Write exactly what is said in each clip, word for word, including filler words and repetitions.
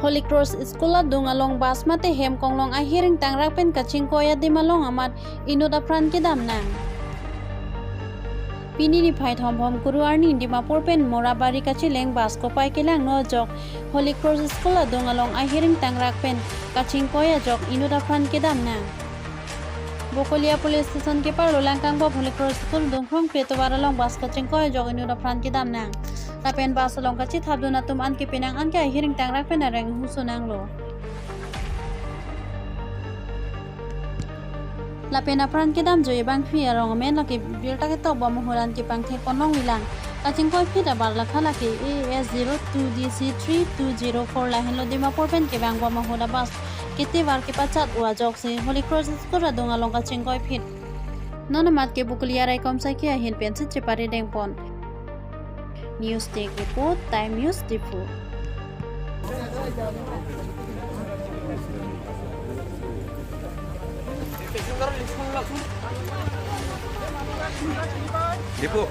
Holy Cross School adung along bus mate hem konglong ahiring tangrak pen kachingkoi adim along amat inut apran kedam nang. Pini niphai thom Bhomkuru arni Dimapur pen Morabari kacheleng bus kopai kelangno ajok Holy Cross School adung along ahiring tangrak pen kachingkoi ajok inut apran kedam nang. Bokolia Police Station keparlo lang kangbom Holy Cross School adung Krongkre tovar along bus kachingkoi ajok inut apran kedam nang. Lapen bus along kachethapdun atum an kepenang an ke ahiring tangrak pen areng huso nanglo. Lapen apran kedam joi bangphi arong amen lake birta ketok bom ahut an kepangthek ponong ilang. Kachingkoi phit abar lakha lake A S zero two D C three two zero four lahenlo Dimapur pen kevang bom ahut abus ketevar kepachat u ajoksi Holy Cross School adung along kachingkoi phit. Non amat ke Bokolia raikom saike ahin pensi chepari dengpon. News Desk Report, Time News Diphu. Diphu.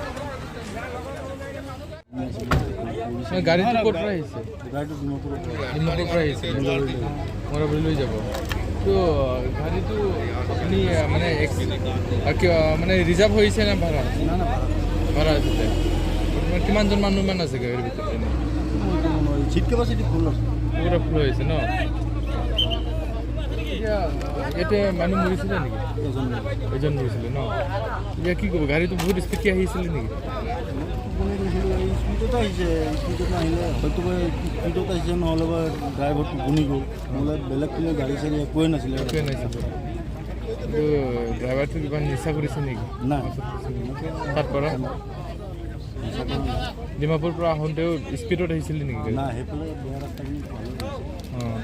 না, গাড়ীটো ক'ৰ পৰা আহিছে? গাড়ীটো ডিমাপুৰৰ পৰা। ডিমাপুৰৰ পৰা আহিছে? মৰাবাৰী লৈ যাব। তো গাড়ীটো আপুনি, আহ, মানে এক্স-, আহ, কিয়, মানে ৰিজাৰ্ভ হৈছে নে ভাড়া? না, না, ভাড়া। ভাড়া আছিলে। মানে কিমানজন মানুহ মান আছে গাড়ীৰ ভিতৰত এনে? এইটো নহয়, চিট কেপাচিটি ফুল আছে। পুৰা ফুল হৈছে ন? এতিয়া ইয়াতে মানুহ মৰিছিলে নেকি? এজন মৰিলে। এজন মৰিছিলে ন? এতিয়া কি ক'ব, গাড়ীটো বহুত স্পীডকৈ আহিছিলে নেকি? টোপনি গৈছিলে, এই স্পীডত আহিছে, স্পীডত আহিলে হয়তো বা স্পীডত আহিছে, নহ'লে বা ড্ৰাইভাৰটো টোপনি গ'ল, নহ'লে বেলেগ কোনো গাড়ী চাড়ী একোৱে নাছিলে। একোৱে নাছিলে। কিন্তু ড্ৰাইভাৰটো কিবা নিচা কৰিছে নেকি? নাই। তাত পৰা? নিচা কৰা নাই। ডিমাপুৰ পৰা আহোঁতেও স্পীডত আহিছিলে নেকি গাড়ী? নাই, সেইফালে বেয়া ৰাস্তাখিনি পাৰ হৈ গৈছে। অ',